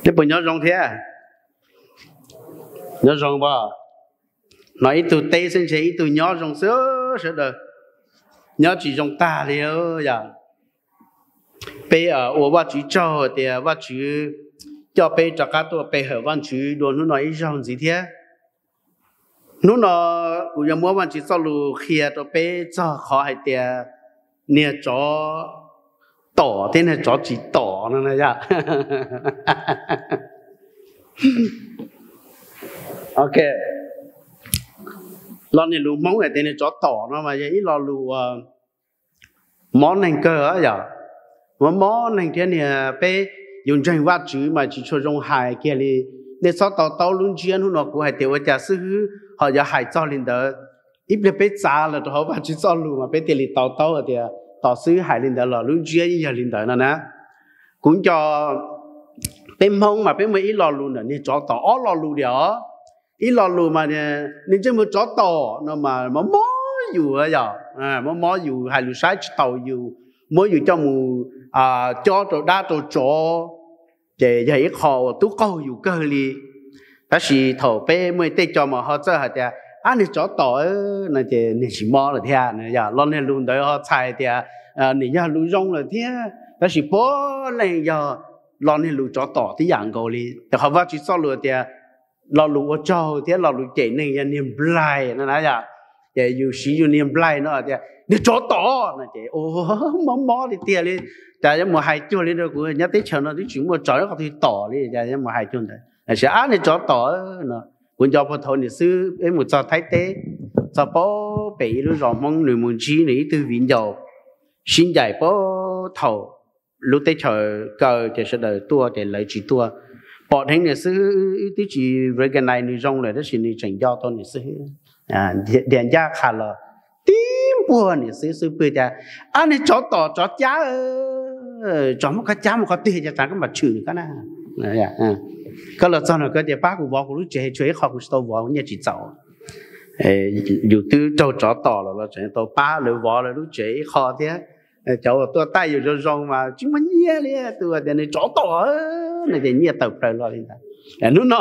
Neb puas nyob zoo thiab? Nyob zoo pom, hnov ib tug teb xwb ntshe ib tug nyob zoo xwb sawv daws. Nyob tsis zoo tag li yom. Peb ua Vajtswv tsaug tias Vajtswv coj peb rov qab tuaj pe hawm Vajtswv dua hnub no ib zaug ntxiv thiab. Hnub no kuv yuav muab Vajtswv txoj lus qhia rau peb txog qhov hais tias niag tsov tom thiab niag tsov tsis tom no na yom. Ok, lo niag lus Hmoob hais tias niag tsov tom no mas yog ib lo lus uas mob neeg kawg yom. Mob mob neeg thiab niag peb yus ntseeg Vajtswv mas tsis tshua zoo hais kiag li. Nej txhob to taub lub ntsiab hnub no kuv hais tias ua cas xib hwb ho yuav hais txog li ntawd. Ib pliag peb txav los rau hauv Vajtswv txoj lus mas peb thiaj li to taub tias tos xib hwb hais li ntawd los lub ntsiab yeej yog li ntawd no na. Kuv nco peb Hmoob mas peb muaj ib lo lus ntawm niag tsov tom ob lo lus diam os. Ib lo lus mas nws ntsej muag tsov tom no mas mob mob yus yom, mob mob yus hais lus saib tsis taus yus, muab yus coj mus cob rau dab rau tsov, ces yog ib qho uas tub qaug yus kawg li. Tab sis thaum peb muaj tej co mas ho txawj hais tias ab niag tsov tom no ces niag tsis mob lawm thiab. Lo niag lus ntawd ho txhais tias nws yog lus zoo lawm thiab, tab sis puav leej yog lo niag lus tsov tom tib yam nkaus li. Ces qhov Vajtswv txoj lus tias lo lus ua tsaug thiab lo lus cem neeg yog niag nplaig no na yom. Ces yus siv yus niag nplaig no tias niag tsov tom no ces mob mob tiag tiag li. Cas yuav mus hais cuag li rau kuv nyob teb chaws no twb tsis muaj tsov ib qho twg tom li, cas yuav mus hais cuag ntawd. Tab sis ab niag tsov tom no, kuv nco puag thaum niam xwb peb mus txog Thaib teb, txog pem ib lub zos Hmoob, nws mus ntsib nws ib tug viv ncaus sib ncaim puag thaum lub teb chaws kaw ces sawv daws tuaj ces lawv tsis tuaj. Pom dheev niam xwb, wb twb tsis recognize nws zoo lawm tab sis nws tseem nco tau niam xwb. Dias ncaj qha los tib npuag niam xwb xwb pw tias, ab niag tsov tom tsov cab, tsov muab koj cab mus qhov twg cas koj mam tshwm nws koj na. Koj los txog no koj tias pab kuv vov kuv lub tsev, tshuav ib qho kuv tsis tau vov, kuv nyiaj tsis txaus. Yus twb raug tsov tom los los tseem tau pab lawv vov lawv lub tsev ib qho thiab. Cov uas tuaj taij yus zoo zoo mas tsis muaj nyiaj li, tus tias nws tsov tom no ces nyiaj tawm plaws los li ntawd. Hnub no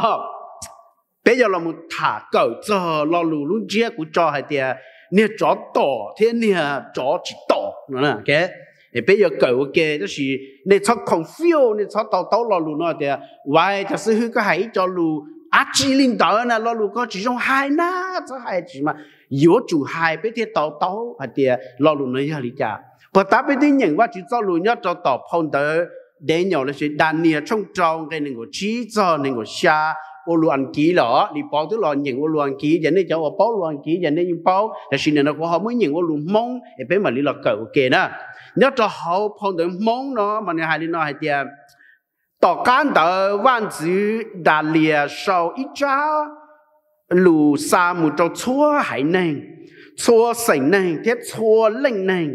peb yuav los mus tham kawm txog lo lus lub ntsiab kuv tso hais tias niag tsov tom thiab niag tsov tsis tom no. Peb yuav kawm ua ke tab sis nej txhob confuse, nej txhob to taub lo lus no tias, uas cov xib hwb koj hais ib co lus dab tsi li ntawd na, lo lus ko tsis zoo hais na, txhob hais tsis mas. Yuav tsum hais peb thiaj to taub hais tias lo lus no yog li cas. Puag ta peb twb nyeem Vajtswv txoj lus nyob rau tom phau ntawv Daniel lossis Daniel tshooj rau nqe nees nkaum tsib txog nees nkaum xya, ua lus Askiv los Lis Pov twb los nyeem ua lus Askiv ces nej cov uas paub lus Askiv ces nej yeej paub, tab sis nim no kuv ho muab nyeem ua lus Hmoob es peb mam li los kawm ua ke na. Nyob rau hauv phau ntawv Hmoob no mas nws hais li no hais tias, tom qab ntawd vaj ntxwv Daniel sau ib tsab lus xa mus rau txhua haiv neeg, txhua xeem neeg thiab txhua leej neeg,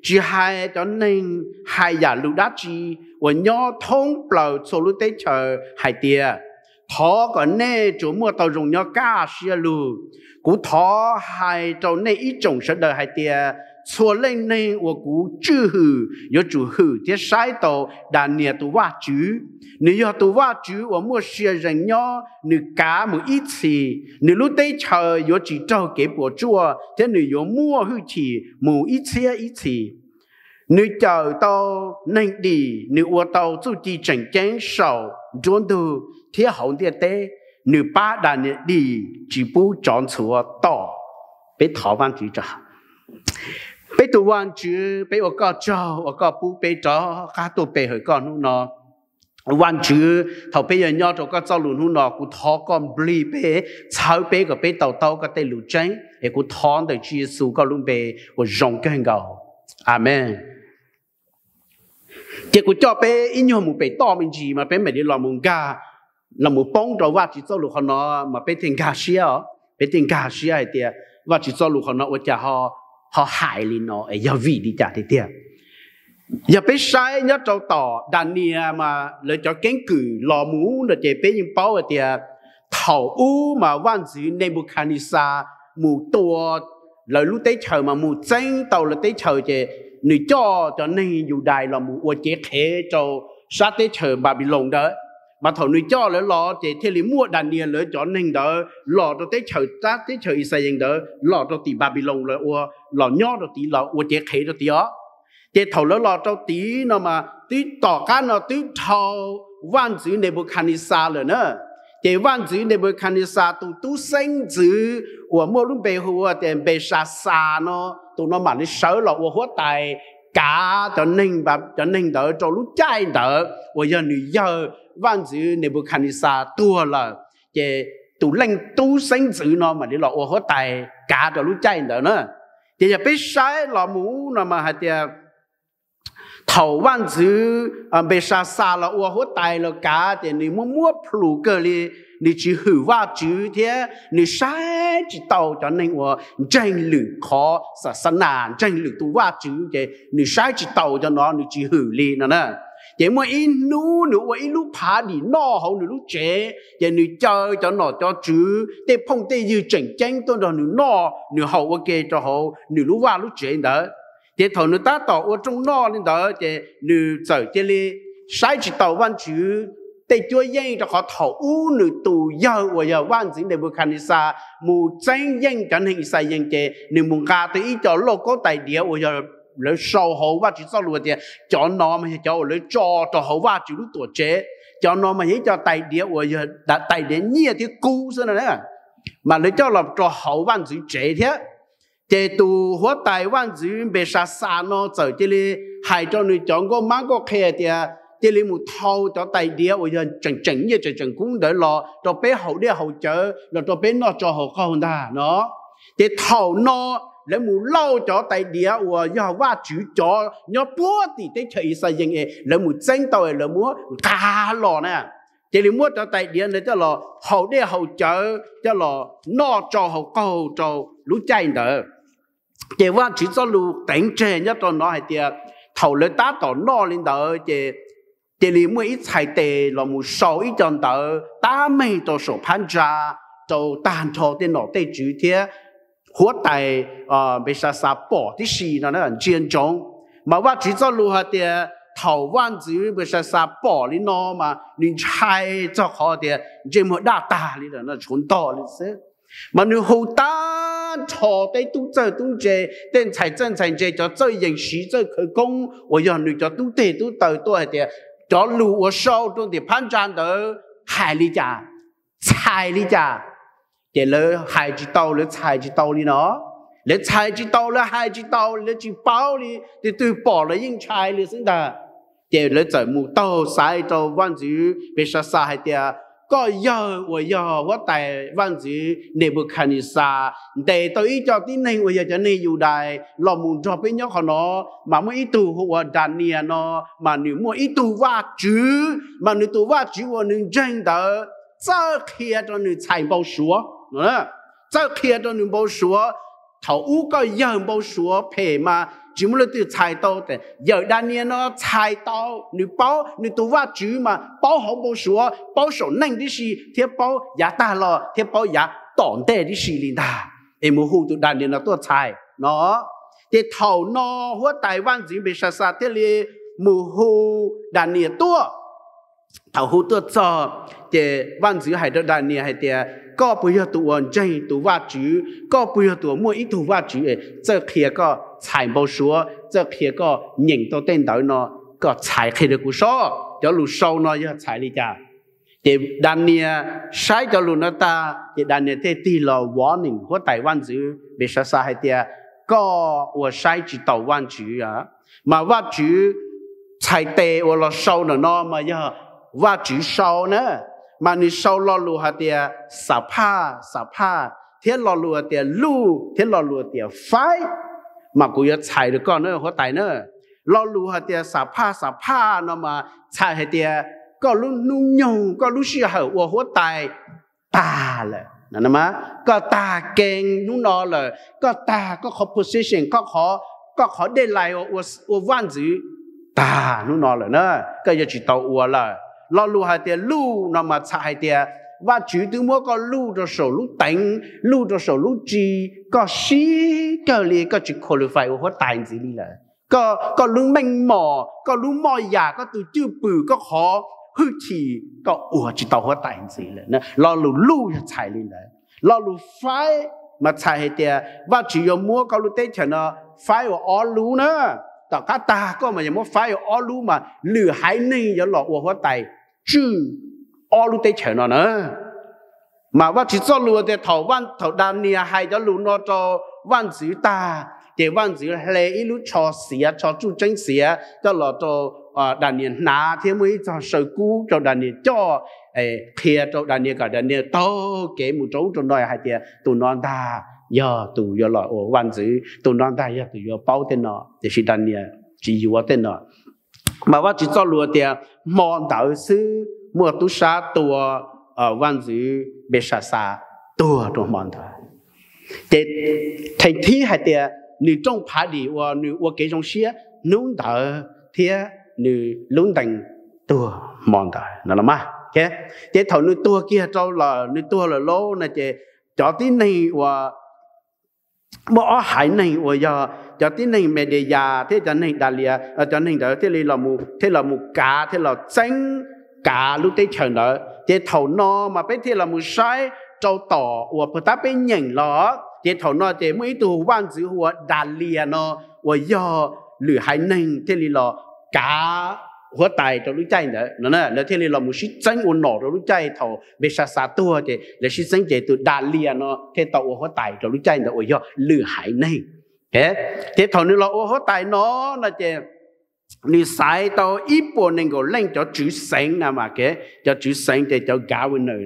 tsis hais cov neeg hais yam lus dab tsi uas nyob thoob plaws txhua lub teb chaws hais tias, thov kom nej tsuas muaj tau zoo nyob kaj siab lug. Kuv thov hais rau nej ib tsoom sawv daws hais tias, txhua leej neeg uas kuv tswj hwm yuav tsum hwm thiab saib tau Daniel tus Vajtswv. Nws yog tus Vajtswv uas muaj sia ze es nyob, nws kav mus ib txhis, nws lub teb chaws yuav tsis raug kev puas tsuaj thiab nws yuav muaj hwj chim mus ib txhiab ib txhis. Nws cawm tau neeg dim, nws ua tau txuj ci tseem ceeb saum nruab ntug thiab hauv ntiaj teb. Nws pab Daniel dim tsis pub tsov ntxhuav tom. Peb thov Vajtswv tso. Peb tus Vajtswv, peb ua koj tsaug uas koj pub peb rov qab tuaj pe hawm koj hnub no. Vajtswv, thaum peb yog nyob rau koj txoj lus hnub no, kuv thov koj nplig peb, txhawb peb kom peb to taub koj tej lus tseeb, es kuv thov ntawm Tswv Yexus koj lub npe uas zoo kawg nkaus. Amees. Ces kuv coj peb ib nyuag mus pem toj me ntsis mas peb mam li los mus nkag, los mus poob rau Vajtswv txoj lus qhov no, mas peb thiaj nkag siab os, peb thiaj nkag siab hais tias Vajtswv txoj lus qhov no ua cas ho hais li no es yog vim li cas tiag tiag. Yog peb saib nyob rau tom Daniel mas lawv cov keeb kwm los mus no ces peb yeej paub hais tias thaum ub mas vaj ntxwv Nenpukajnexas mus tua lawv lub teb chaws mas mus txeeb tau lawv teb chaws ces nws coj cov neeg Yudais los mus ua cev qhev rau sab teb chaws Npanpiloos ntawd. Mas thaum nws coj lawv los ces thiaj li muaj Daniyees lawv cov neeg ntawd los rau teb chaws, teb chaws Yixalayees ntawd los rau tim Npanpiloos lawv ua, los nyob rau tid los ua cev qhev rau tid os. Ces thaum lawv los rau tid no mas twb tom qab no twb dhau vaj ntxwv Nenpukajnexas lawm na. Ces vaj ntxwv Nenpukajnexas tus tub xeeb ntxwv uas muaj lub npe hu ua tias Npesaxas no, tus no mam li sawv los ua huab tais kav cov neeg ntawd rau lub caij ntawd uas yog nws yawg vaj ntxwv Nenpukajnexas tuag lawm. Ces tus leej tub xeeb ntxwv no mam li los ua huab tais kav rau lub caij ntawd na. Ces yog peb saib los mus no mas hais tias thaum vaj ntxwv Npesaxas los ua huab tais los kav ces nws muab muab plhus kawg li, nws tsis hwm Vajtswv thiab nws saib tsis taus cov neeg uas ntseeg lwm qhov xaxanas, ntseeg lwm tus vaj tswv, ces nws saib tsis taus cov no, nws tsis hwm li no na. Ces muaj ib hnub nws ua ib lub phav dim noj hauv nws lub tsev, ces nws caw cov nom cov tswv tej phooj tej ywg tseem ceeb tuaj nrog nws noj nws haus ua ke rau hauv nws lub vaj lub tsev ntawd. Ces thaum nws tab tom ua rooj noj li ntawd ces nws txawm cia li saib tsis taus Vajtswv tej cuab yeej, rau qhov thaum ub nws tus yawg uas yog vaj ntxwv Nenpukajnexas mus txeeb yeej cov neeg Yixalayees ces nws mus nqa tau ib co lauj kaub tais diav uas yog lawv sau hauv Vajtswv txoj lus tias cov no mas yog cov uas lawv tso rau hauv Vajtswv lub tuam tsev, cov no mas yog ib co tais diav uas yog tais diav nyiaj thiab kub xwb no, mas lawv coj los rau hauv vaj ntxwv tsev thiab. Ces tus huab tais vaj ntxwv Npesaxas no txawm cia li hais rau nws cov nkauj mab nkauj qhe tias cia li mus thau cov tais diav uas yog tseem tseem nyiaj tseem tseem kub ntawd los rau peb haus dej haus cawv, los rau peb noj tso hauv qaug ntag no. Ces thaum no lawv mus lauj cov tais diav uas yog Vajtswv cov nyob puag tim teb chaws Yixalayees es lawv mus txeeb tau es lawv muab nqa los na, cia li muab cov tais diav ntawd coj los haus dej haus cawv coj los noj tso hauv qaug rau lub caij ntawd. Ces Vajtswv txoj lus teev tseg nyob rau no hais tias thaum lawv tab tom noj li ntawd ces cia li muaj ib txhais tes los mus sau ib co ntawv tab meeg rau saum phab ntsa rau tag nrho tej nom tej tswv thiab huab tais Npesaxas pom tib si no ntsia ntsoov. Mas Vajtswv txoj lus hais tias thaum vaj ntxwv Npesaxas pom li no mas nws ntshai txog qhov tias ntsej muag daj tag li lawm no, tshuav ntog li xwb. Mas nws hu tag nrho tej tub txawj tub ntse, tej ntxhais txawj ntxhais ntse, cov txawj yees siv txawj khawv koob uas yog nws cov tub teg tub taw tuaj hais tias cov lus uas sau rau tim phab ntsa ntawd hais li cas, txhais li cas. Ces lawv hais tsis tau, lawv txhais tsis tau li no. Lawv txhais tsis tau, lawv hais tsis tau, lawv tsis paub li, tus twg pom lawv yeej ntshai li xwb ntag. Ces lawv txawm mus taug xaiv rau vaj ntxwv Npesaxas hais tias koj yawg uas yog huab tais vaj ntxwv Nenpukajnexas ntes tau ib co tib neeg uas yog cov neeg Yudais los mus nrog peb nyob qhov no, mas muaj ib tug hu ua Daniyees no, mas nws muaj ib tug Vajtswv, mas nws tus Vajtswv uas nws ntseeg ntawd txawj qhia rau nws txhais npau suav. Txawj qhia rau nws npau suav. Thaum ub koj yawg npau suav phem mas tsis muaj leej twg txhais tau, yawm Daniyees no txhais tau, nws paub, nws tus Vajtswv mas paub hauv npau suav, paub saum neej tib si thiab paub yav tag los thiab paub yav tom ntej tib si li ntag. Es mus hu tus Daniyees no tuaj txhais no. Ces thaum no huab tais vaj ntxwv Npesaxas thiaj li mus hu Daniyees tuaj. Thaum hu tuaj txog, ces vaj ntxwv hais rau Daniyees hais tias koj puas yog tus uas ntseeg tus Vajtswv, koj puas yog tus uas muaj ib tug Vajtswv es txawj qhia koj txhais npau suav, txawj qhia koj nyeem tau tej ntawv no, koj txhais qhia rau kuv sob, cov lus sau no yog txhais li cas. Ces Daniyees saib cov lus no tag ces Daniyees thiaj tig los warning huab tais vaj ntxwv Npesaxas hais tias koj ua saib tsis taus Vajtswv, mas Vajtswv txhais tes uas los sau ntawm no mas yog Vajtswv sau na, mas nws sau lo lus hais tias xav phaj xav phaj thiab lo lus hais tias luj thiab lo lus hais tias faib. Mas kuv yuav txhais rau koj na huab tais na. Lo lus hais tias xav phaj xav phaj no mas txhais hais tias koj lub hnub nyoog, koj lub sij hawm ua huab tais tag lawm. Koj tag kees hnub no lawm, koj tag koj qhov position, koj qhov dej lais ua vaj ntxwv tag hnub no lawm na, koj yuav tsis tau ua lawm. Lo lus hais tias luj no mas txhais hais tias Vajtswv twb muab koj luj rau saum lub teev, luj rau saum lub tsib, koj sib kawg li, koj tsis qualify ua huab tais ntxiv li lawm. Koj lub meej mom, koj lub moj yam, koj tus cwj pwm, koj qhov hwj chim koj ua tsis tau huab tais ntxiv lawm. Lo lus luj yog txhais li ntawd. Lo lus faib mas txhais hais tias Vajtswv yuav muab koj lub teb chaws no faib ua ob lub na. Tom qab tag koj mas yog muab faib ua ob lub mas lwm haiv neeg yuav los ua huab tais tswj ob lub teb chaws no na. Mas Vajtswv txoj lus tias thaum, thaum Daniel hais cov lus no rau vaj ntxwv tag, ces vaj ntxwv hle ib lub tsho xiav, tsho tsuj tseeb xiav coj los rau Daniel hnav thiab muaj ib txog saw kub rau Daniel coj, qhia rau Daniel kom Daniel taug kev mus rau ub rau no hais tias tus no ntag yog tus yuav los ua vaj ntxwv, tus no ntag yog tus yuav paub tej no. Tiam sis Daniel tsis yuav tej no. Mas Vajtswv txoj lus tias hmo ntawd xwb muaj tub sab tua vaj ntxwv Npesaxas tuag rau hmo ntawd. Ces theem thib hais tias nws rooj phav dim uas nws ua kev zoo siab hnub ntawd thiab nws lub ntees tuag hmo ntawd no los mas. Ces thaum nws tuag kiag rau lawm, nws tuag lawm lauj no ces cov tib neeg uas muaj ob haiv neeg uas yog cov tib neeg Mediyas thiab cov neeg Dalias, cov neeg ntawd thiaj li los, thiaj los mus kav, thiaj los txeeb kav lub teb chaws ntawd. Ces thaum no mas peb thiaj los mus saib rau tom uas puag ta peb nyeem los, ces thaum no ces muaj ib tug vaj ntxwv hu ua Dalias no uas yog lwm haiv neeg thiaj li los kav huab tais rau lub caij ntawd. Lawv thiaj li los mus sib txeeb ua nom rau lub caij thaum Npesaxas tuag ces lawv sib txeeb ces tus Dalias no thiaj tau ua huab tais rau lub caij ntawd uas yog lwm haiv neeg. Ces thaum nws los ua huab tais no no ces nws xaiv tau ib puas nees nkaum leej cov tswv xeev na mas, cov tswv xeev ces cov governor,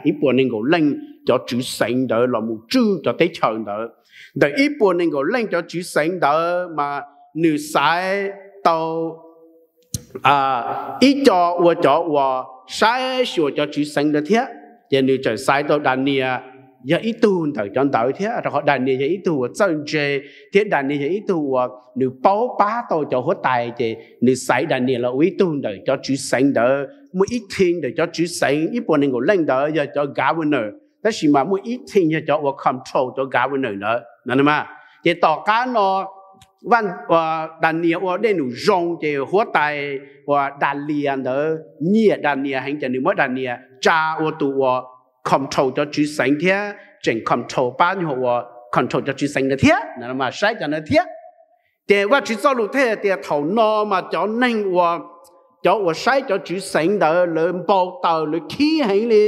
ib puas nees nkaum leej cov tswv xeev ntawd los mus tswj cov teb chaws ntawd. Ntawm ib puas nees nkaum leej cov tswv xeev ntawd mas nws xaiv tau ib co ua cov uas saib xyuas cov tswv xeev ntawd thiab. Ces nws txawm xaiv tau Danias yog ib tug ntawm cov ntawd thiab, rau qhov Danias yog ib tug uas txawj ntse thiab Danias yog ib tug uas nws paub pab tau cov huab tais, ces nws xaiv Danias los ua ib tug ntawm cov tswv xeev ntawd. Muaj ib team ntawm cov tswv xeev ib puas nees nkaum leej ntawd yog cov governor, tab sis mas muaj ib team yog cov uas control cov governor ntawd. Ces tom qab no Danias ua dej num zoo ces huab tais uas Dalias ntawd nyiam Danias heev ces nws muab Danias tsa ua tus uas control cov tswv xeev thiab tseem control pab nyuag uas control cov tswv xeev ntawd thiab, saib cov ntawd thiab. Ces Vajtswv txoj lus thiaj tias thaum no mas cov neeg uas, cov uas saib cov tswv xeev ntawd lawv npau taws, lawv khib heev li,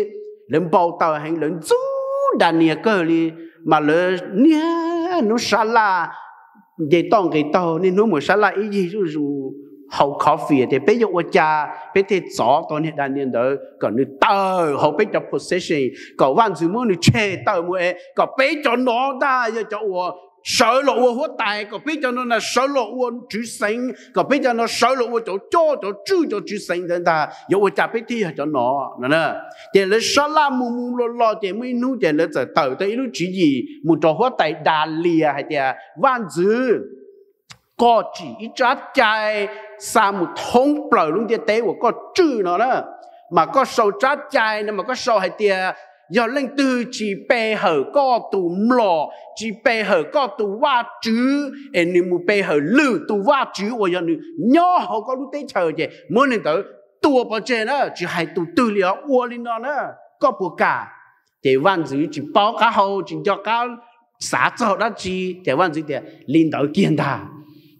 lawv npau taws heev, lawv ntxub Danias kawg li. Mas lawv niaj hnub sab laj, nce toj nqis taug, niaj hnub mus sab laj ib yig zuj zus, haus coffee tias peb yuav ua cas peb thiaj txov tau niag Danias ntawd kom nws tawm hauv peb cov position, kom vaj ntxwv muab nws tshem tawm mus es kom peb cov no ntag yog cov uas sawv los ua huab tais, kom peb cov no na sawv los ua tswv xeev, kom peb cov no sawv los ua cov coj cov tswj cov tswv xeev ntawd ntag, yuav ua cas peb thiaj yog cov no no. Ces lawv sab laj mus mus los los ces muaj ib hnub ces lawv txawm tawm tau ib lub tswv yim mus rau huab tais Dalias hais tias, vaj ntxwv, koj tsim ib tsab cai xa mus thoob plaws lub ntiaj teb uas koj tswj no na, mas koj sau tsab cai no mas koj sau hais tias yog leej twg tsis pe hawm koj tus mlom, tsis pe hawm koj tus Vajtswv es nws mus pe hawm lwm tus vaj tswv uas yog nws nyob hauv koj lub teb chaws ces muab neeg ntawd tua pov tseg na, tsis hais tus twg li os, ua li no na, koj puas kam? Ces vaj ntxwv tsis paub qab hau, tsis nco qab xav txog dab tsi, ces vaj ntxwv tias li ntawd kiag ntag.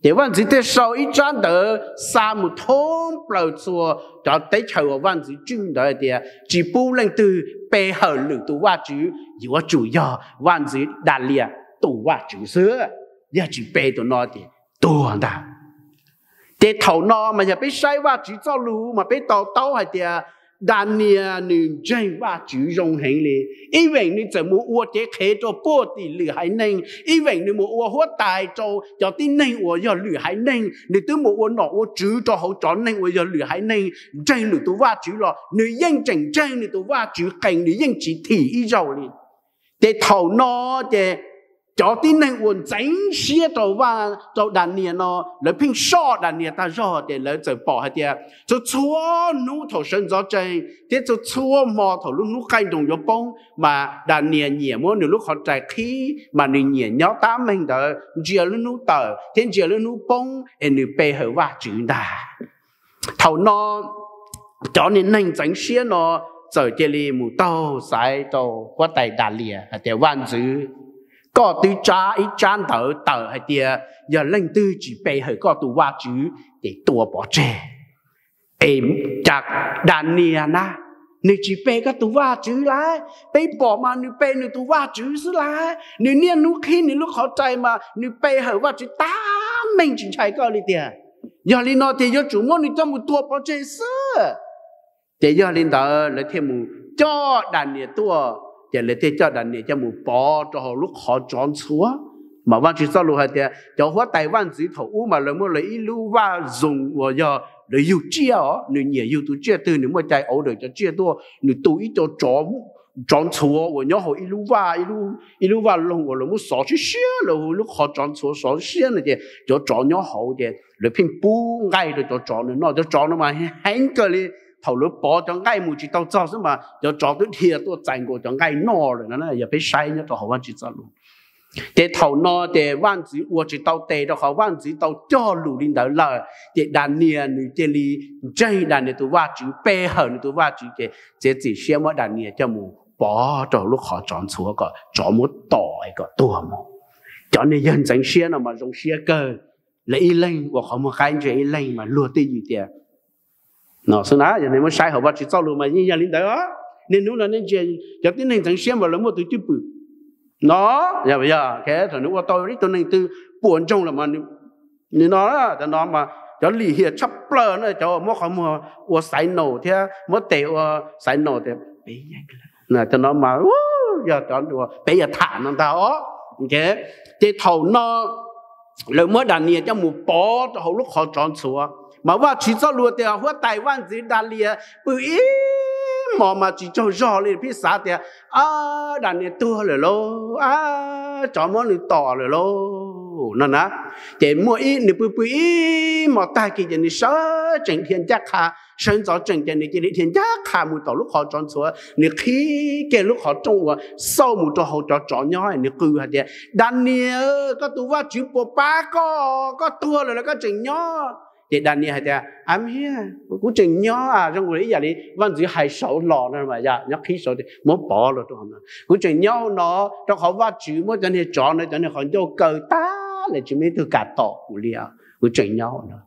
Ces vaj ntxwv thiaj sau ib tsab ntawv xa mus thoob plaws txhua cov teb chaws uas vaj ntxwv tswj ntawd hais tias tsis pub leej twg pe hawm lwm tus vaj tswv, yuav tsum yog vaj ntxwv Dalias tus vaj tswv xwb, yog tsis pe tus no ces tuag ntag. Ces thaum no mas yog peb saib Vajtswv txoj lus mas peb to taub hais tias Danias nws ntseeg Vajtswv zoo heev li. Ib veem nws txawm mus ua cev qhev rau puag tim lwm haiv neeg, ib veem nws mus ua huab tais rau cov tib neeg uas yog lwm haiv neeg, nws twb mus ua nom ua tswv rau hauv cov neeg uas yog lwm haiv neeg ntseeg lwm tus vaj tswv los nws yeej tseem ntseeg nws tus Vajtswv qees, nws yeej tsis thim ib zaug li. Ces thaum no ces cov tib neeg uas ntxeev siab rau, rau Danias no, lawv pheej soj Danias tag zog ces lawv txawm pom hais tias txhua txhua hnub thaum sawv ntxov tsees thiab txhua txhua hmo thaum lub hnub qaij nroos yuav poob mas Danias nyiam muab nws lub qhov rais qhib mas nws nyiam nyob tab meeg ntawd ntsia lub hnub tawm thiab ntsia lub hnub poob es nws pe hawm Vajtswv ntag. Thaum no cov niag neeg ntxeev siab no txawm cia li mus taug xaiv rau huab tais Daniel hais tias, Vaj ntxwv, koj twb tsab ib tsab ntawv tawm hais tias yog leej twg tsis pe hawm koj tus Vajtswv ces tua pov tseg. Es cas Daniel na, nws tsis pe koj tus Vajtswv lawm? Peb pom mas nws pe nws tus Vajtswv xwb lawm, nws niaj hnub qhib nws lub qhov rai mas nws pe hawm Vajtswv tab meeg tsis ntshai koj li tiag. Yog li no ces yuav tsum muab nws coj mus tua pov tseg xwb. Ces yog li ntawd lawv thiaj mus coj Daniel tuaj, ces lawv thiaj coj Daniel coj mus pov rau hauv lub qhov tsov ntxhuav. Mas Vajtswv txoj lus hais tias cov huab tais vaj ntxwv thaum ub mas lawv muaj lawv ib lub vaj zoo uas yog lawv yug tsiaj os, nws nyiam yug tus tsiaj twg nws muaj cai order cov tsiaj tuaj, nws tu ib co tsov ntxhuav uas nyob hauv ib lub vaj, ib lub vaj loog uas lawv muab xov siab siab, lawv hu lub qhov tsov ntxhuav xov siab no ces cov tsov nyob hauv ces lawv pheej pub nqaij rau cov tsov no noj. Cov tsov no mas heev kawg li, thaum lawv pov cov nqaij mus tsis tau txog xwb mas cov tsov twb dhia tuaj txais nkaus cov nqaij noj lawm no, yog peb saib nyob rau hauv Vajtswv txoj lus. Ces thaum no ces vaj ntxwv ua tsis tau tes rau qhov vaj ntxwv tau cog lus li ntawd lawm, ces Daniel nws cia li ntseeg Daniel tus Vajtswv, pe hawm nws tus Vajtswv, ces txiav txim siab muab Daniel coj mus pov rau lub qhov tsov ntxhuav kom tsov muab tom kom tuag mus. Cov niag yawg ntxeev siab no mas zoo siab kawg, lawv ib leeg ua qhov muag qaib ntsia ib leeg mas luag twj ywm tias no xwb na. Yog nej muab saib hauv Vajtswv txoj lus mas yeej yog li ntawd. Niaj hnub no nej ntsia cov tib neeg ntxeev siab mas lawv muaj tus cwj pwm no, yog thaum nws ua tau ib tug neeg twg puas ntsoog los mas nws no, cov no mas cov lim hiam tshaj plaws na, cov muab qhov muag ua xaiv naus thiab muab tes ua xaiv naus tias, cov no mas yog cov peb yuav tham no ntag os. Ces thaum no lawv muab Daniel coj mus pov rau hauv lub qhov tsov ntxhuav, mas Vajtswv txoj lus tias huab tais vaj ntxwv Daniel pw ib hmos mas tsis tsaug zog li, pheej xav tias, a, Daniel tuag lawm lauj, a, tsov muab nws tom lawm lauj no na. Ces muaj ib, nws pw pw ib hmos tag kis ces nws sawv tsees dhia ncaj qha, sawv ntxov tsees ces nws cia li dhia ncaj qha mus tom lub qhov tsov ntxhuav, nws qhib kiag lub qhov rooj uas xauj mus rau hauv cov tsov nyob, nws qw hais tias, Daniel, koj tus Vajtswv puas pab koj? Koj tuag lawm los koj tseem nyob? Ces Daniel hais tias, I'm here, kuv tseem nyob, zoo ib yam li vaj ntxwv hais saud los no, nyob qhib saud muab pov los rau no, kuv tseem nyob no, rau qhov Vajtswv muab cov niag tsov no cov niag qhov ncauj kaw tag lawm tsis muaj ib tug kam tom kuv li, kuv tseem nyob no.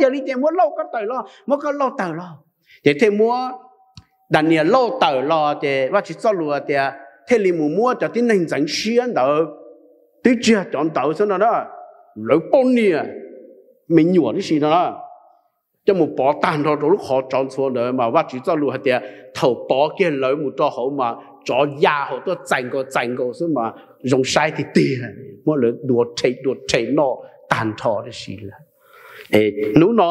Yog li ces muab lauj koj tawm los, muab koj lauj tawm los. Ces thiaj muab Daniel lauj tawm los ces Vajtswv txoj lus tias thiaj li mus muab cov tib neeg ntxeev siab ntawd, twb tsis yog cov ntawd xwb no na, lawv poj niam me nyuam tib si no na, coj mus pov tag nrho rau lub qhov tsov ntxhuav ntawd. Mas Vajtswv txoj lus hais tias thaum pov kiag lawv mus rau hauv mas tsov ya hauv tuaj txais nkaus txais nkaus xwb mas zoo saib tiag tiag, muab lawv dua rhe dua rhe noj tag nrho tib si lawm. Hnub no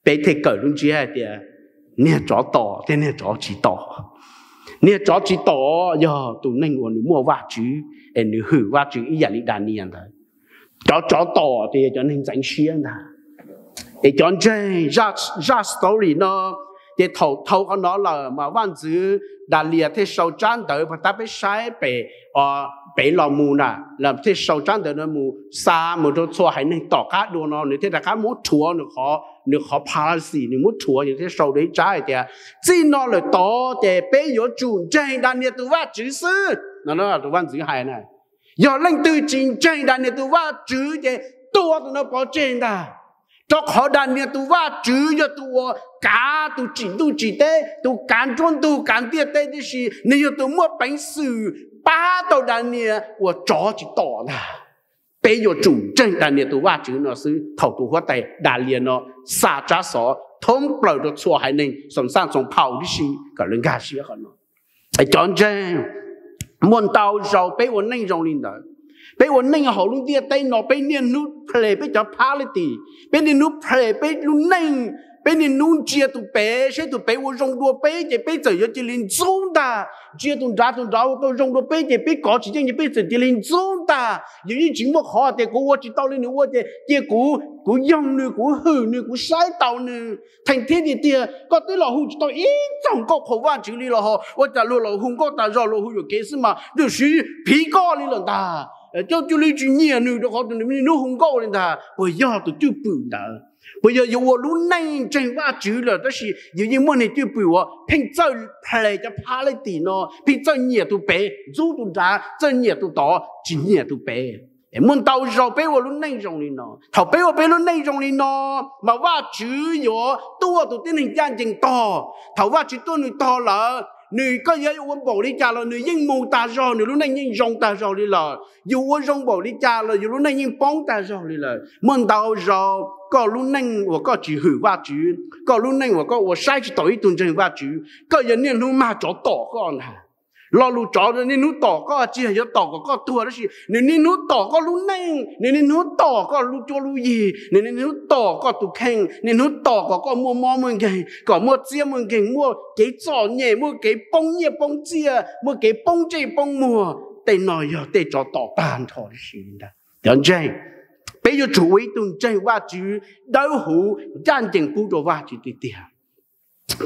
peb thiaj kawm lub ntsiab hais tias niag tsov tom thiab niag tsov tsis tom. Niag tsov tsis tom yog tus neeg uas nws muaj Vajtswv es nws hwm Vajtswv ib yam li Daniel ntawd. Cov tsov tom ces yog cov neeg ntxeev siab ntag. Es cov ntseeg zaj story no, ces thaum dhau qhov no lawm mas vaj ntxwv Daniel thiaj sau tsab ntawv, pab tab peb saib pem, pem los mus na, thiaj sau tsab ntawv no mus xa mus rau txhua haiv neeg tom qab dua no, nws thiaj rov qab muab rhuav nws qhov palace, nws muab rhuav, nws thiaj sau rau ib tsab hais tias, txij no lawm tod ces peb yuav tsum ntseeg Daniel tus Vajtswv xwb no. Tus vaj ntxwv hais na, yog leej twg tsis ntseeg Daniel tus Vajtswv ces tua tus no pov tseg ntag. Rau qhov Daniel tus Vajtswv yog tus uas kav tus tsim ntuj tsim teb, tus kav nruab ntug kav ntiaj teb tib si, nws yog tus muaj peev xwm pab tau Daniel uas tsov tsis tom ntag. Peb yuav tsum ntseeg Daniel tus Vajtswv no xwb. Thaum tus huab tais Daniel no xa tsab xov thoob plaws rau txhua haiv neeg xoom xaj xoom phau tib si kom lawv nkag siab qhov no. Cov ntseeg, muaj ntau zaus peb ua neej zoo li ntawd. Peb ua neej hauv lub ntiaj teb no, peb niaj hnub ples peb cov phality, peb niaj hnub ples peb lub neej, peb niaj hnub ntsia tus pem, saib tus pem ua zoo dua peb ces peb txawm yuav cia li ntxub ntag. Ntsia tus nrad, tus nrad ua tau zoo dua peb ces peb kov tsis yeej ces peb txawm cia li ntxub ntag. Yus yeej tsis muaj qhov tias kuv ua tsis tau li nws ua ces cia kuv, kuv yoog nws, kuv hwm nws, kuv saib taus nws. Theem thiab tiag tiag koj twb los hu tsis tau ib txog nkauj qhuas Vajtswv li los ho ua cas luag los hu nkauj tas zog, los hu yuam kev xwb mas, tiam sis phiv koj li lawm ntag. Coj cia li tsis nyiam nws rau qhov tus nws hnub hu nkauj li ntag. Puas yog tus cwj pwm ntawd? Puas yog yus ua lub neej ntseeg Vajtswv lawm tab sis yus yeej muaj niag cwj pwm uas pheej txawj ple cov phab leej tim no, pheej txawj nyiam tus pem ntxub tus nrad, txawj nyiam tus tod tsis nyiam tus pem? Muaj ntau zaus peb ua lub neej zoo li no. Thaum peb ua peb lub neej zoo li no, mas Vajtswv yuav tuaj tus tib neeg ncaj ncees tog. Thaum Vajtswv tuaj nws tog lawm, nws, koj yuav ua npaum li cas los nws yeej mus tag zog, nws lub neej yeej zoo tag zog li lawm. Yus ua zoo npaum li cas los yus lub neej yeej poob tag zog li lawm. Muaj ntau zaus koj lub neej uas koj tsis hwm Vajtswv, koj lub neej uas koj ua saib tsis taus ib tug ntseeg Vajtswv, koj yog niaj hnub mag tsov tom koj ntag. Lo lus tsov niaj hnub tom koj tsis yog yuav tom kom koj tuag tab sis nws niaj hnub tom koj lub neej, nws niaj hnub tom koj lub cuab lub yig, nws niaj hnub tom koj tus kheej, niaj hnub tom kom koj muaj mob muaj nkeeg, kom muaj txiab muaj nkeeg, muaj kev txom nyem, muaj kev poob nyiaj poob txiaj, muaj kev poob ntsej poob muag. Tej no yog tej tsov tom tag nrho tib si li ntag. Cov ntseeg, peb yuav tsum ua ib tug ntseeg Vajtswv dawb huv ncaj ncees pub rau Vajtswv tiag tiag.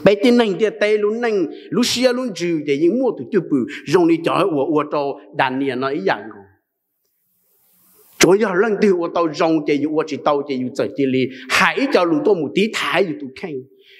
Peb tib neeg ntiaj teb lub neej, lub siab lub ntsws ces yeej muaj tus cwj pwm zoo li cov uas ua rau Daniel no ib yam nkaus. Tsuav yog leej twg ua tau zoo ces yus ua tsis tau ces yus txawm cia li hais ib co lus tuaj mus tiv thaiv yus tus kheej.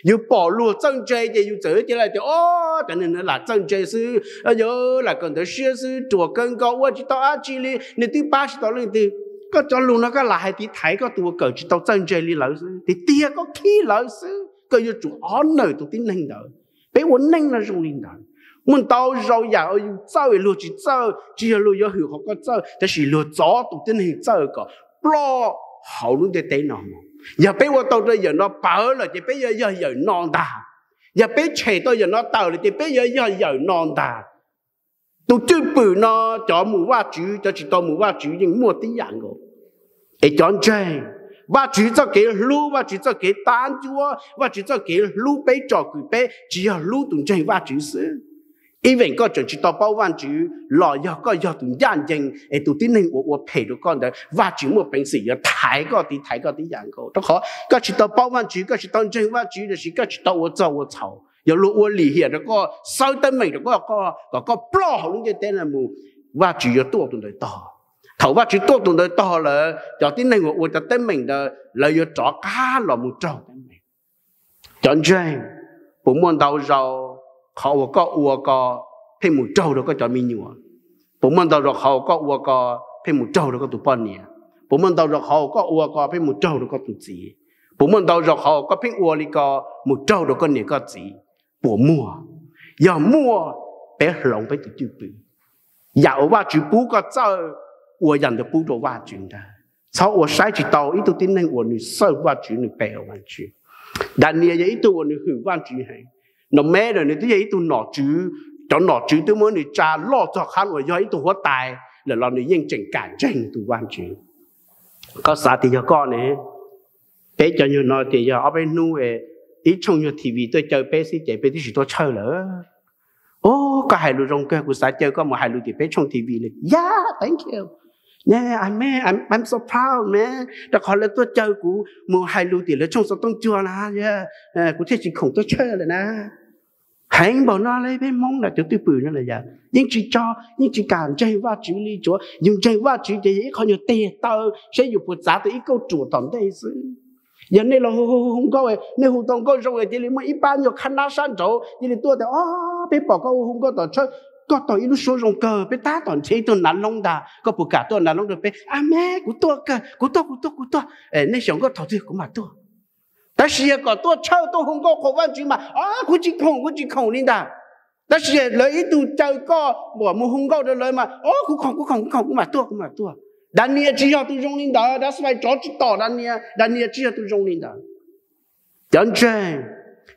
Yus pom luag txawj ntse ces yus txawm cia li tias, o, cov neeg no lam txawj ntse xwb, yog lam kawm ntawv siab xwb, ruam kawg nkaus ua tsis tau dab tsi li, nws twb pab tsis tau leej twg. Koj cov lus no koj lam hais tiv thaiv koj tus uas kawm tsis tau txawj ntse li lawv xwb, tiag tiag koj khib lawv xwb. Koj yuav tsum honor tus tib neeg ntawd. Peb ua neej no zoo li ntawd. Muaj ntau zaus yam uas yus txawj luag tsis txawj, tsis yog luag yuav hwm qhov koj txawj, tab sis luag txov tus tib neeg txawj kom ploj hauv lub ntiaj teb no mus. Yog peb ua tau rau yawm no pawv lawm ces peb yuav yog yawm no ntag. Yog peb tshem tau yawm no tawm lawm ces peb yuav yog yawm no ntag. Tus cwj pwm no, cov mus Vajtswv, cov tsis tau mus Vajtswv yeej muaj tib yam nkaus. Es cov ntseeg, Vajtswv txoj kev hlub, Vajtswv txoj kev tab ncuab, Vajtswv txoj kev hlub peb tsom kwm peb tsis yog hlub tus ntseeg Vajtswv xwb. Ib veem koj tseem tsis tau paub Vajtswv los yog koj yog tus ncaj ncees es tus tib neeg uas ua phem rau koj ntawd Vajtswv muaj peev xwm yuav thaiv koj, tiv thaiv koj tib yam nkaus. Rau qhov koj tsis tau paub Vajtswv, koj tsis tau ntseeg Vajtswv, tiam sis koj tsis tau ua txog ua txhaum. Yog luag ua lim hiam rau koj, xawb teeb meem rau koj, kom koj ploj hauv lub ntiaj teb no mus, Vajtswv yuav tuaj tus ntawd tog. Thaum Vajtswv tuaj tus ntawd tog lawm, cov tib neeg uas ua cov teeb meem ntawd lawv yuav rov qab los mus raug teeb meem. Cov ntseeg, puas muaj ntau zaus qhov uas koj ua ko pheej mus raug rau koj cov me nyuam? Puas muaj ntau zaus qhov uas koj ua ko pheej mus raug rau koj tus poj niam? Puas muaj ntau zaus qhov uas koj ua ko pheej mus raug rau koj tus txiv? Puas muaj ntau zaus qhov uas koj pheej ua li ko mus raug rau koj niam koj txiv? Puas muaj? Yog muaj, peb hloov peb tus cwj pwm. Yam uas Vajtswv pub koj txawj, ua yam ntawd pub rau Vajtswv ntag. Txhob ua saib tsis tau ib tug tib neeg uas nws txawj Vajtswv, nws pe hawm Vajtswv. Daniel yog ib tug uas nws hwm Vajtswv heev. Nau me lawm nws twb yog ib tug nom tswv, cov nom tswv twb muab nws tsa loj txog qhov uas yog ib tug huab tais lawm los nws yeej tseem kam ntseeg tus Vajtswv. Koj xav tias yog koj ne? Peb cov nyuag no ces yog ob peb hnub ib tshooj nyuag T V tuaj caw peb xwb ces peb twb tsis tuaj tshawj lawm. Ub, koj hais lus zoo kawg, kuv xav caw koj mus hais lus tim peb tshooj T V li. Yeah, thank you. I'm so proud, man, rau qhov lawv tuaj caw kuv mus hais lus tim lawv tshooj xov tooj cua na, kuv thiaj tsis khoom tuaj tshawj lawm na. Heev npaum no li peb Hmoob no cov twj pwm no los yog yeej tsis tso, yeej tsis kam ntseeg Vajtswv li. Tsuav yus ntseeg Vajtswv ces yog ib qho nyuag tes taw saib yus puas txav tau ib kauj ruam tom ntej xwb. Yog nej los hu hu nkauj, nej hu tau nkauj zoo cia li muaj ib pab nyuag khab nab sab nraud cia li tuaj tias, o, peb pom koj hu nkauj tom tshawj, koj tau ib lub suab zoo kawg, peb tab tom nrhiav ib tug nav loob ntag, koj puas kam tuaj nav loob rau peb? A me, kuv tuaj kawg, kuv tuaj, kuv tuaj, kuv tuaj. Nej xyaum nkauj thaum twg kuv mam tuaj. Tab sis yog kom tuaj tshawj tuaj hu nkauj qhuas Vajtswv mas, o, kuv tsis khoom, kuv tsis khoom li ntag. Tab sis lawv ib tug caw koj kom mus hu nkauj rau lawv mas, o, kuv khoom, kuv khoom, kuv khoom, kuv mam tuaj, kuv mam tuaj. Daniel tsis yog tus zoo li ntawd, that's why tsov tsis tom Daniel, Daniel tsis yog tus zoo li ntawd. Cov ntseeg,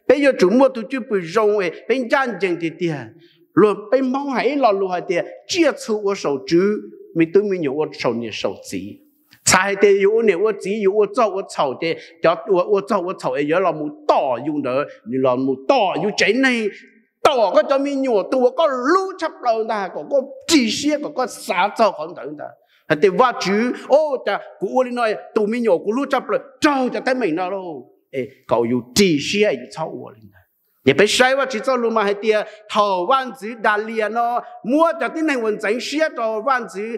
peb yuav tsum muaj tus cwj pwm zoo es peb ncaj ncees tiag tiag. Luag peb Hmoob hais ib lo lus hais tias tsiaj txhu ua saum tswv, me tub me nyuam ua saum niam saum txiv. Txhais hais tias yus ua niam ua txiv, yus ua txog ua txhaum ces cov uas ua txog ua txhaum es yuav los mus tom yus ntawd, nws los mus tom yus tsev neeg, tom koj cov me nyuam tus uas koj hlub tshaj plaws ntag, kom koj ris siab, kom koj xav txog qhov ntawd ntag. Hais tias Vajtswv, o, cas kuv ua li no tus me nyuam kuv hlub tshaj plaws raug cov teeb meem no lauj. Kom yus ris siab, yus txhob ua li ntawd. Ces peb saib Vajtswv txoj lus mas hais tias thaum vaj ntxwv Daniyees no muab cov tib neeg uas ntxeev siab rau vaj ntxwv,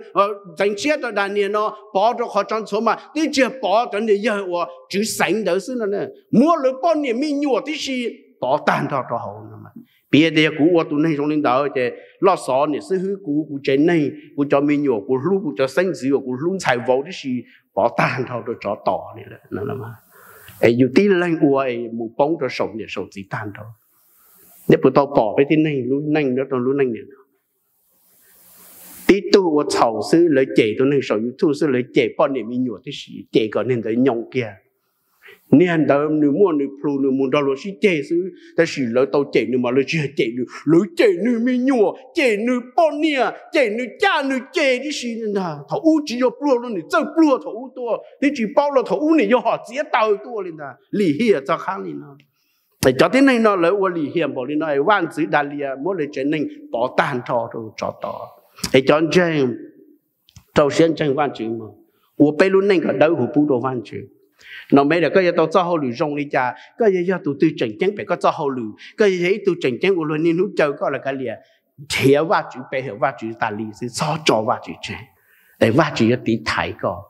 ntxeev siab rau Daniyees no pov rau qhov tsov ntxhuav mas twb tsis pov cov niam yawg uas tswv xeev ntawd xwb no, muab lawv poj niam me nyuam tib si pov tag nrho rau hauv no. Piv tias yog kuv ua tus neeg zoo li ntawd ces loj xov niam xib hwb kuv, kuv tsev neeg, kuv cov me nyuam, kuv hlub kuv cov xeeb ntxwv uas kuv hlub ntxhais vauv tib si pov tag nrho rau tsov tom li lawm. Es yus tib leeg ua es mus poob rau saum niam saum txiv tag nrho. Nej puas tau pom peb tib neeg lub neej nyob rau lub neej niam no? Tib tug ua txhaum xwb lawv cem tus neeg saum YouTube xwb, lawv cem poj niam me nyuam tib si, cem kom niag ntawd nyoo kiag. Niag ntawd nws muaj nws plhus nws mus nrog luag sib ceg xwb, tab sis lawv tau cem nws mas lawv tsis yog cem nws, lawv cem nws me nyuam, cem nws poj niam, cem nws caj nws ces tib si ntag. Thaum ub tsis yog pluag los nws txawj pluag thaum ub tuaj, twb tsis paub los thaum ub nws yog hom txiav taws tuaj li ntag. Lim hiam txog qhov li no. Cov tib neeg no lawv ua lim hiam npaum li no es vaj ntxwv Daniyees muab lawv tsev neeg pov tag nrho rau tsov tom. Es cov ntseeg, rau siab ntseeg Vajtswv mus, ua peb lub neej kom dawb huv pub rau Vajtswv. No mev tias koj yuav tau txoj hauj lwm zoo li cas, koj yog, yog tus twg tseem ceeb pem koj txoj hauj lwm, koj yog, yog ib tug tseem ceeb ua luag niaj hnub caw koj los kav liam, nrhiav Vajtswv pe hawm Vajtswv tas li xwb, txhob tso Vajtswv tseg, es Vajtswv yuav tiv thaiv koj.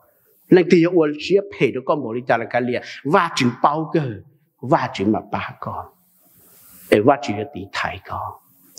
Leej twg yog ua siab phem rau koj npaum li cas los kav liam, Vajtswv paub kawg, Vajtswv mam pab koj. Es Vajtswv yuav tiv thaiv koj.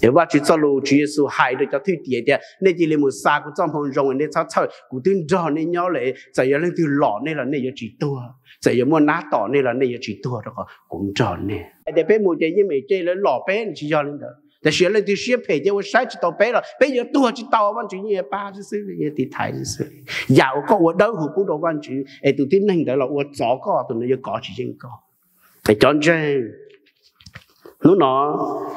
Es Vajtswv txoj lus, Tswv Yexus hais rau cov thwj tim tias nej cia li mus xa kuv txoj moo zoo, nej txhob txhawj, kuv twb nrog nej nyob lawm, txawm yog leej twg lom nej los nej yuav tsis tuag, txawm yog muaj nab tom nej los nej yuav tsis tuag rau qhov kuv nrog nej. Hais tias peb mus ces yeej meem cia lawv lom peb, tsis yog li ntawd. Tab sis yog leej twg siab phem ces ua saib tsis taus peb los peb yuav tuag tsis tau, Vajtswv yeej pab xwb xwb, yeej tiv thaiv xwb xwb. Yam uas koj ua dawb huv pub rau Vajtswv es tus tib neeg ntawd los ua txov koj, tus ntawd yuav kov tsis yeej koj. Es cov ntseeg, hnub no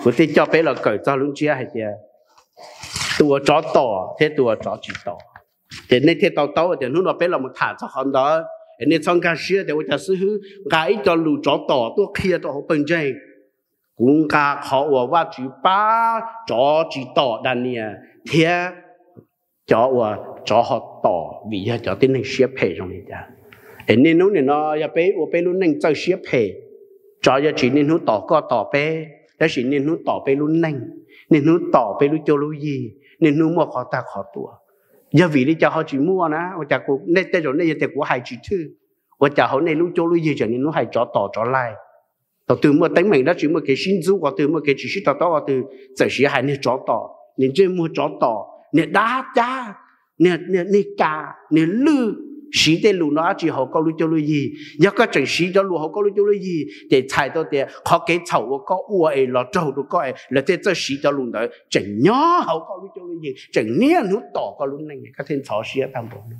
kuv thiaj coj peb los kawm txog lub ntsiab hais tias tus uas tsov tom thiab tus uas tsov tsis tom. Ces nej thiaj tau taub tias hnub no peb los mus tham txog qhov ntawd, es nej txhob nkag siab tias ua cas xib hwb nqa ib co lus tsov tom tuaj qhia rau hauv pawg ntseeg. Kuv nqa qhov uas Vajtswv pab tsov tsis tom Daniyees thiab cov uas tsov ho tom vim yog cov tib neeg siab phem zoo li cas. Es niaj hnub nim no yog peb ua peb lub neej txawj siab phem, tsov yuav tsis niaj hnub tom koj tom peb, tab sis niaj hnub tom peb lub neej, niaj hnub tom peb lub cuab lub yig, niaj hnub muaj qhov tag qhov tuaj. Yog vim li cas ho tsis muaj na? Ua cas nej tej zaum nej yuav tias kuv hais tsis thwj, ua cas hauv nej lub cuab lub yig tseem niaj hnub hais tsov tom tsov laij? Thaum twg muaj teeb meem dab tsi, muaj kev sib ntxub qhov twg, muaj kev tsis sib to taub qhov twg, txawm siv hais niag tsov tom, niag ntsej muag tsov tom, niag dab cab, niag ka, niag lwj, siv tej lus no dab tsi hauv koj lub cuab lub yig? Yog koj tseem siv cov lus hauv koj lub cuab lub yig ces txhais tau tias qhov kev txhaum uas koj ua es los raug rau koj es lawv thiaj txawj siv cov lus ntawd tseem nyob hauv koj lub cuab lub yig, tseem niaj hnub tom koj lub neej, koj thiaj ntxhov siab tag npaum no.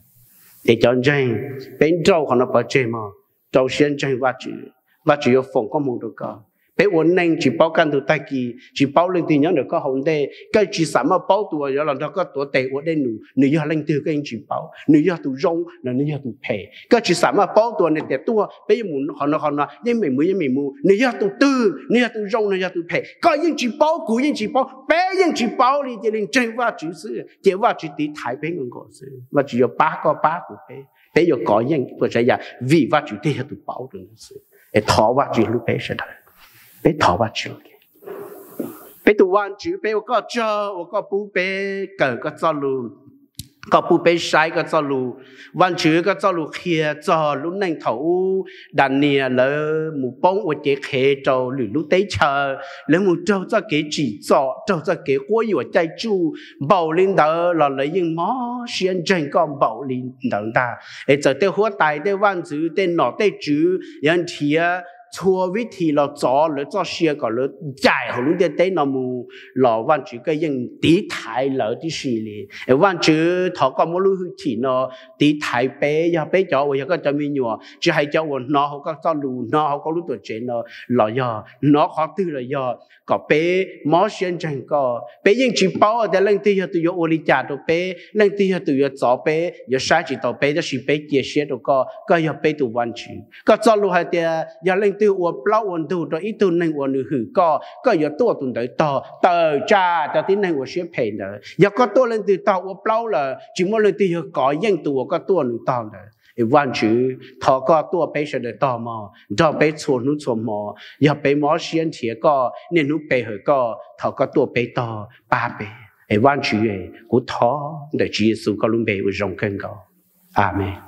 Ces cov ntseeg, peb nrauj qhov no pov tseg mog, rau siab ntseeg Vajtswv, Vajtswv yuav foom koob hmoov rau koj. Peb ua neej tsis paub kaj ntug tag kis, tsis paub leej twg nyob ntawm koj hauv ntej, koj tsis xam maj paub tus uas yuav los nrog koj tuav tes ua dej num, nws yog leej twg koj yeej tsis paub, nws yog tus zoo los nws yog tus phem, koj tsis xam maj paub tus uas nws tias tuaj peb yuav mus qhov no qhov no, yeej meem mus yeej meem mus, nws yog tus twg, nws yog tus zoo nws yog tus phem, koj yeej tsis paub, kuv yeej tsis paub, peb yeej tsis paub li. Cia li ntseeg Vajtswv xwb, cia Vajtswv tiv thaiv peb nkaus nkaus xwb, Vajtswv yuav pab koj pab kuv peb, peb yuav kov yeej puas tsav yam vim Vajtswv thiaj yog tus paub rau ntawd xwb. Es thov Vajtswv hlub peb sawv daws, peb thov Vajtswv. Peb tus Vajtswv, peb ua koj tsaug uas koj pub peb kawm koj txoj lus, koj pub peb saib koj txoj lus. Vajtswv, koj txoj lus qhia txog lub neej thaum ub Daniyees lawv mus poob ua cev qhev rau lwm lub teb chaws, lawv mus raug txoj kev tsim txom, raug txoj kev quab yuam caij tsuj npaum li ntawd los lawv yeej mob siab ntseeg koj npaum li ntawd ntag. Es txawm tej huab tais, tej vaj ntxwv, tej nom tej tswv yuav nrhiav txhua vib thim los txov lawv txoj sia kom lawv ncaim hauv lub ntiaj teb no mus los Vajtswv koj yeej tiv thaiv lawv tib si li. Es Vajtswv, thov koj muab lub hwj chim no tiv thaiv peb, yog peb cov uas yog koj cov me nyuam, tsis hais cov uas hnov hauv koj txoj lus, hnov hauv koj lub tuam tsev no los yog hnov qhov twg los yog, kom peb mob siab ntseeg koj. Peb yeej tsis paub tias leej twg yog tus yuav ua li cas rau peb, leej twg yog tus yuav txov peb, yuav saib tsis taus peb, tab sis peb cia siab rau koj, koj yog peb tus Vajtswv. Koj txoj lus hais tias yog leej twg ua plaub ua ntug rau ib tug neeg uas nws hwm koj, koj yuav tuaj tus ntawd tog, tawm tsam cov tib neeg uas siab phem ntawd. Yog koj tuaj leej twg tog ua plaub lawm, tsis muaj leej twg yog kov yeej tus uas koj tuaj nws tog ntawd. Es Vajtswv, thov koj tuaj peb sawv daws tog mog, nrog peb txhua hnub txhua hmo. Yog peb mob siab nrhiav koj, niaj hnub pe hawm koj, thov koj tuaj peb tog pab peb. Es Vajtswv, kuv thov ntawm Tswv Yexus koj lub npe uas zoo kawg nkaus. Amees.